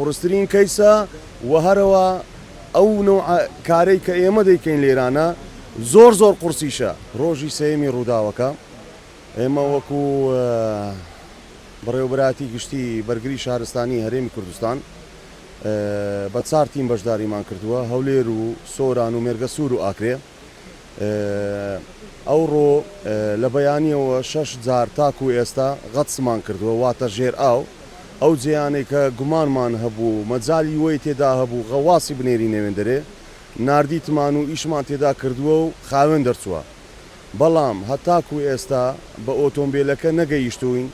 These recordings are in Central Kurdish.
قوڕسترین کەیسە و هەرەوە ئەو نەوعە کارەی کە ئێمە دەیکەین لێرانە زۆر زۆر قوڕسیشە. ڕۆژی سێیەمی ڕووداوەکە ئێمە وەکو بەڕێوەبەرایەتی گشتی بەرگری شارستانی هەرێمی کوردستان بە چار تیم بەشداریمان کردووە، هەولێر و سۆران و مێرگەسوور و ئاکرێ. ئەوڕۆ لە بەیانیەوە شەش جار تاکو ئێستا غەتسمان کردووە واتە ژێر ئاو، ئەو جێیانەی کە گومانمان هەبوو مەجالی وەی تێدا هەبوو غەواسی بنێرینە وێندەرێ ناردیتمان و ئیشمان تێدا کردووە و خاوێن دەرچووە بەڵام هەتاکو ئێستا بە ئۆتۆمبێلەکە نەگەیشتووین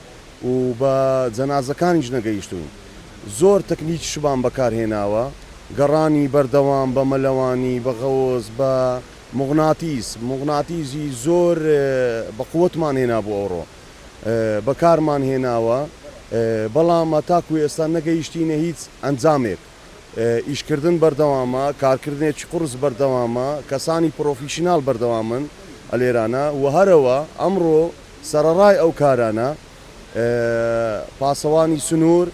و بە جەنازەکانیش نەگەیشتووین. زۆر تەکنیکیشمان بەکار هێناوە، گەڕانی بەردەوام بە مەلەوانی، بە غەوس، بە موغناتیس، موغناتیسی زۆر بە قوەتمان هێنابوو ئەوڕۆ بەکارمان هێناوە، بەڵام هەتاکو ئێستا نەگەیشتینە هیچ ئەنجامێک. ئیشکردن بەردەوامە، کارکردنێکی قوڕس بەردەوامە، کەسانی پڕۆفیشیناڵ بەردەوامن ئەلێرانە و هەرەوە ئەمڕۆ سەرەڕای ئەو کارانە پاسەوانی سنوور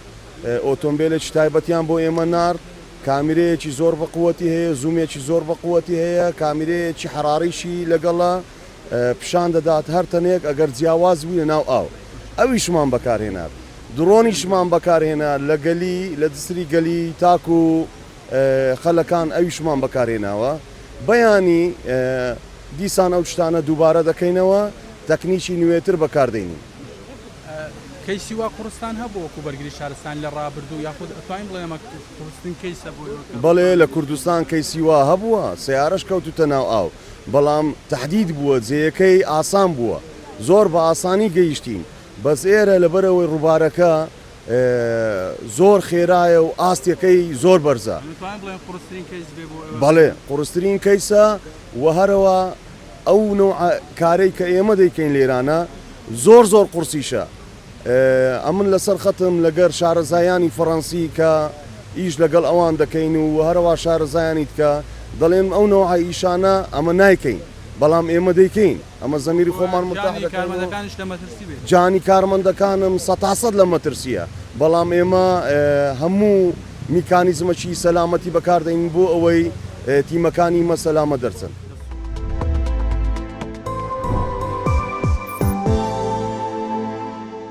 ئۆتۆمبێلێکی تایبەتیان بۆ ئێمە نارد، کامیرەیەکی زۆر بە قوەتی هەیە، زوومێکی زۆر بە قوەتی هەیە، کامیرەیەکی حەراریشی لەگەڵە، پیشان دەدات هەر تەنێک ئەگەر جیاواز بووی لە ناو ئاو ئەویشمان بەکارهێنا، دڕۆنیشمان بەکارهێنا لە گەلی لە جسری گەلی تاکو خەلەکان ئەویشمان بەکارهێناوە، بەیانی دیسان ئەو شتانە دووبارە دەکەینەوە، تەکنیکی نوێتر بەکار دێنین. کەیسی وا قوڕستان هەبوو وەکو بەرگری شارستانی لە ڕابردوو یاخود ئەتوانین بڵێین ئەمە قورسترین کەیسە بۆ ئێوە کە بەڵێ لە کوردستان کەیسی وا هەبووە سەیارەش کەوتوتە ناو ئاو بەڵام تەحدید بووە جێیەکەی ئاسان بووە زۆر بە ئاسانی گەیشتین بەس ئێرە لەبەرئەوەی ڕووبارەکە زۆر خێرایە و ئاستەکەی زۆر بەرزە. دەتوانین بڵێین قوڕسترین کەیس بێ بۆ ئێوە؟ بەڵێ قوڕسترین کەیسە و هەرەوە ئەو نەوعە کارەی کە ئێمە دەیکەین لێرانە زۆر زۆر قوڕسیشە ئەمن لەسەر خەتم لەگەر شارەزایانی فەڕەنسی کە ئیش لەگەڵ ئەوان دەکەین و هەرەوا شارەزایانی تکە دەڵێن ئەو نەوعە ئیشانە ئەمە نایکەین بەڵام ئێمە دەیکەین. ئەمە زەمیری خۆمان مورتاح دەکەین و جانی کارمەندەکانم سەتاسەد لە مەترسییە، بەڵام ئێمە هەموو میکانیزمەکی سەلامەتی بەکاردەین بۆ ئەوەی تیمەکانی مە سەلامەت دەرچن.